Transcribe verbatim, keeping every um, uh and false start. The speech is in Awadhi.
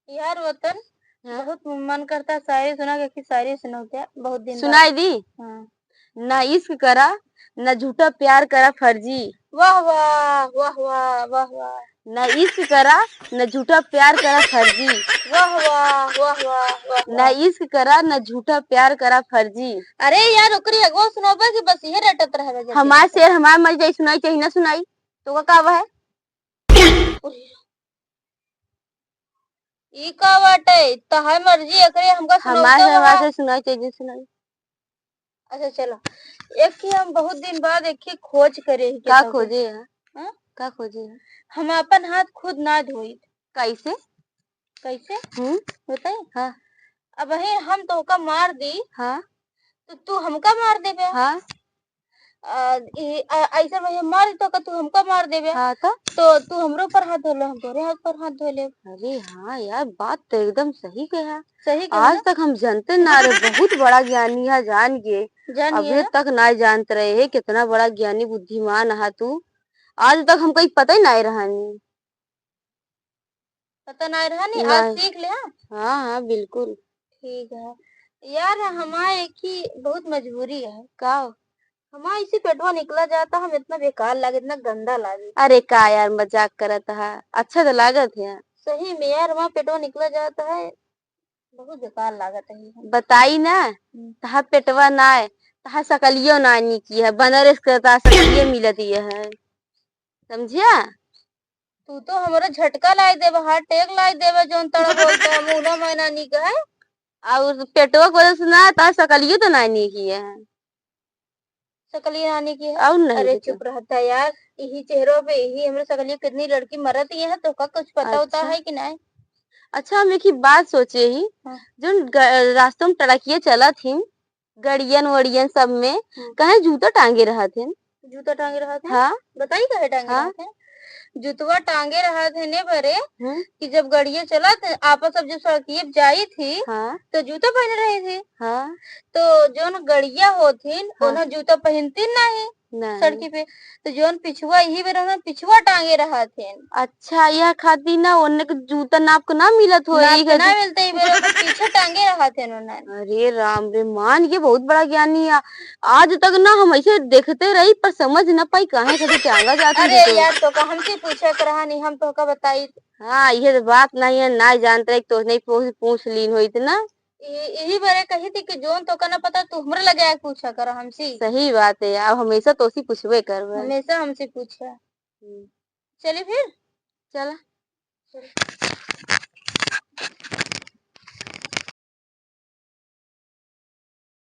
यार वतन, हाँ। बहुत मन करता शायरी सुना, क्योंकि शायरी सुनौते बहुत दिन बाद। सुनाई दी? हाँ। ना इश्क करा, ना झूठा प्यार करा फर्जी। वाह, वाह, वाह, वाह, वाह, वाह। ना इश्क करा, ना झूठा प्यार करा फर्जी। वाह, वाह, वाह, वाह, वाह, ना वाह। इश्क करा, ना झूठा प्यार करा फर्जी। अरे यार, ओकरी अगवा सुनाबे कि बस इहे रटत रहबे जैसे हमार कि। शेर हमार मर्जी, सुनाई चाही ना सुनाई, तो का, का है? ई का बाटे? तहार मर्जी, एकरे हमका सुनाऊ हमार तब से, हमार हवा। से सुनाई चाही, सुनाई। अच्छा, चलो। एक ही हम बहुत दिन बाद एक ही खोज करे ही के का तब। खोजे है? हाँ? का खोजे है? हम अपन हाथ खुद ना धोई। कैसे? कैसे? हम्म? बताई? हाँ। अब ही हम तोहका मार दी, हाँ। तो तू हमका मार देबे। हाँ। आ, ई, आ, ऐसे में हम मार दी तो का तू हमका मार देबे। हाँ, तो? तो तू हमरो पर हाथ धो ले, हम तोरे हाथ पर हाथ धो लेब। अरे हाँ यार, बात तो एकदम सही कहा। सही कहा आज ना? तक हम जानते ना रहे, बहुत बड़ा ज्ञानी है, जान गए। जान गए अबे ना? तक ना जानत रहे है, कितना बड़ा ज्ञानी बुद्धिमान है तू। आज तक हमका ई पता ही ना रहा। पता ना रहा नी, आज नहीं। सीख ले, हाँ? हाँ, हाँ, बिल्कुल। ठीक है। यार, हमार एक ही बहुत मजबूरी है। का? हमार इसे पेटवा निकला जाता, हम इतना बेकार लागे, इतना गंदा लागे। अरे का यार, मजाक करत हा, अच्छा तो लागत है। सही में यार, हमार पेटवा निकला जाता है, बहुत बेकार लागत है। बताई ना, हम्म। तहार पेटवा ना है, तहार सकलियो ना निकी है, बनर से तहार सकलियो मिलत ये है, समझिया? तू तो हमरो झटका लाई देबे, हार्ट अटैक लाई देबे, जौन तड़ा बोलता है, मुंह ना मैना निक है। और पेटवा को वजह से ना, तहार सकलियो तो ना निकी है। सकलियो ना निकी है? और नहीं अरे तो चुप क्या? रहता यार, यही चेहरों पे, यही हमरे सकलियो कितनी लड़की मरत ही है, तो का कुछ पता होता अच्छा। है कि नहीं? अच्छा, हम एक ही बात सोचे ही, हाँ। जौन ग-, रास्ता में ट्रकिया चलत ही, गड़ियन वड़ियन सब में हम्म। कहे जूता टांगे रहत हैं। जूता टांगे रहत हैं? हाँ। बताई काहे टांगे हाँ। रहत हैं? जूतवा टांगे रहत हैं ने बरे हम्म। कि जब गड़िया चलत है, आपस अब जब सड़किए पे जाई थी, हाँ। तो जूता पहने रही थी। हाँ। तो जौन गड़िया होथिन, हाँ। ओन्हा जूता पहनती नहीं। नहीं। सड़की पे। तो जौन पिछुआ, यही बेर हम पिछुआ टांगे रहत हैं। अच्छा, यह खातिर ना ओन्ने के जूता नाप के ना मिलत हो, नाप यही के ना खातिर। मिलते, यही बेर ओकर पीछे टांगे रहत हैं ओन्ने। अरे राम रे, मान ये बहुत बड़ा ज्ञानी है। आज तक ना हम ऐसे देखते रही, पर समझ ना पाई काहे खातिर टांगा जात है अरे जूता। यार, तो का हमसे पूछे के रहा नहीं, हम तो का बताई। हाँ, ये तो बात नहीं है, ना जानते रही, तो नहीं पूछ, पूछ लीन होइत ना। इ-, यही बरे कही थी कि जौन तोका ना पता, तू हमरे लगे आके पूछा कर हमसे। सही बात है, अब हमेशा तोसी पूछबे करबे। हमेशा हमसे पूछा। हम्म। चली फिर? चला। चल।